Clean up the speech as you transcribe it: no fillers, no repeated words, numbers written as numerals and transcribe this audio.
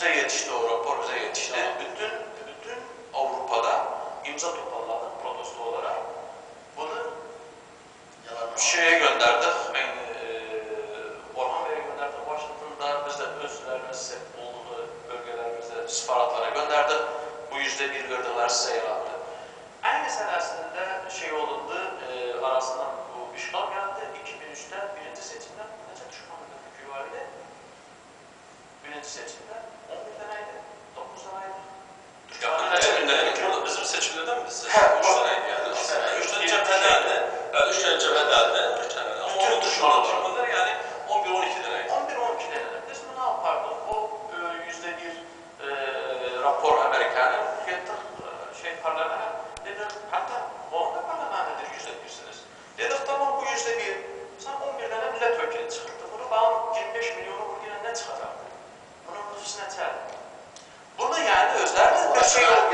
Bize yetişti o rapor bize yetişti. Bütün bütün Avrupa'da imza toparladık protesto olarak. Bunu şeye gönderdik. Yani, e, Orhan Bey'e gönderdik Washington'da. Biz de özlerimiz olduğu bölgelerimizde sefaretlara gönderdik. Bu %1 verdiler size yarattı. Aynı senesinde şey olundu, e, arasından bu işgal geldi. 2003'te birinci seçimde nece Türkmen milletvekili var idi? Birinci seçimde 11 taneydi, 9 taneydi. Yakın seçimde, bizim seçimlerden mi biz? He, 3 taneydi yani aslında. 3 tane cepheden de, yani 3 tane cepheden de, 3 tane. Ama Bütün onun düşmanlar. Türkmenler yani 11-12 taneydi. 11-12 tane. Biz bunu ne yapardık? O e, %1 e, rapor Amerikan'ın gittik e, şey parlamene. Dedik hatta onun da parlamentedir %1'siniz. Dedik tamam bu %1. Sen 11 tane milletvekili çıkarttı. Bunu bana 25 milyonu buraya ne çıkacak? Bunun nüfusu ne çeldi? Bunu yani özlerle bir şey yok.